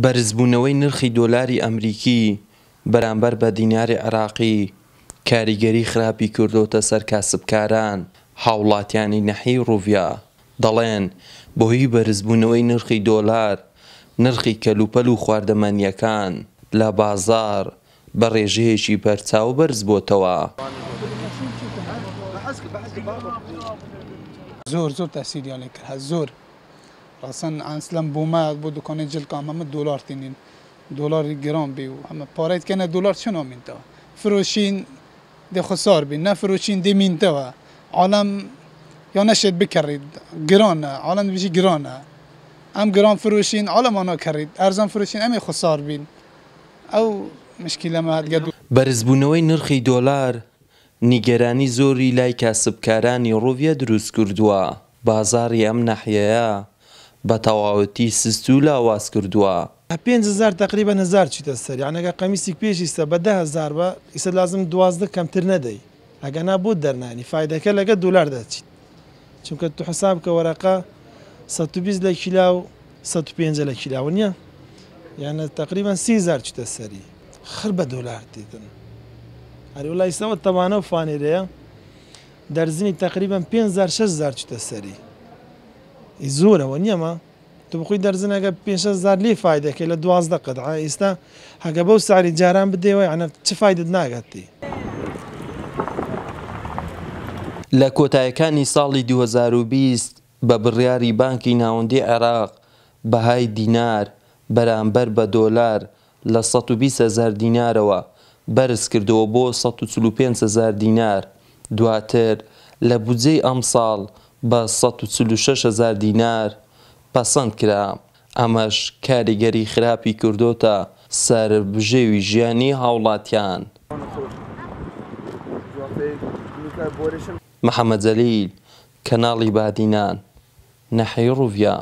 بەرزبوونەوەی نرخی دۆلاری ئەمریکی بەرامبەر بە دیناری عێراقی کاریگەری خراپی کردۆتە سەر کاسبکاران، هاوڵاتیانی نەحیەی ڕوڤیا دەڵێن، بەهۆی بەرزبوونەوەی نرخی دۆلار، نرخی کەلوپەل و خواردەمەنییەکان لە بازاڕ بە ڕێژەیەکی بەرچاو بەرزبۆتەوە. زۆر زۆر تەسیریان لێ کرد زۆر ڕەسەن ئەسلەن بۆ مە بۆ دوکانی جلکە هەمە دۆلار تێنین دۆلار گران بێ و هەمە پارەی دکەنە دۆلار چ نامینتەوە فرۆشین دێ خسار بین نەفرۆشین دێ مینتەوە عالەم یا نەشێت بکڕیت گرانە عالەم دبژی گرانە ئەم گران فرۆشین عالەم ئانا کڕیت ئەرزان فرۆشین ئەمێ خسار بین ئەو مشکیلەمە هەتگە. بەرزبوونەوەی نرخی دۆلار نیگەرانی زۆری لای کاسبکارانی ڕوویە دروستکردووە، بازاڕی ئەم ناحیەیە بە تەواوەتی سست و لاواز کردووە. 5000 تەقریبەن هەزار چیتە سەر یانی ئەگەر قەمیسیک پێش ئیستا بە 10,000 بە ئیستا لازم 12 کەمتر نەدەی ئەگەر نا بۆت دەرنانی فایدەکە لەگە دۆلار دەچیت چونکە تو حساب کە وەرەقە 120 لە کیلاو 105 لە کیلاو نیە یانە تەقریبەن 30,000 چیتە سەری خر بە دۆلار تیتن ئەری وەڵا ئیستا وە تەوانە و فانیلەیە دەرزنی تەقریبەن 5000 6000 چیتە سەری ئی زۆرە وە نیە ما تو بخۆی دەرزنەکە پێ 6000 لێ فایدەکەی لە 12 قەدعە ئێستا هەگە بەو سعری جاران بدەیەوە یعنی چ فایدت ناگەتی. لە کۆتایەکانی ساڵی 2020 بە بڕیاری بانکی ناوەندی عێراق بەهای دینار بەرامبەر بە دۆلار لە 120,000 دینارەوە بەرزکردەوە بۆ 145,000 دینار، دواتر لە بودجەی ئەمساڵ بە 146,000 دینار پەسەند کرا، ئەمەش کاریگەری خراپی کردۆتە سەر بژێوی ژیانی هاوڵاتیان. محەمەد جەلیل، کەناڵی بادینان، نەحەی ڕوڤیا.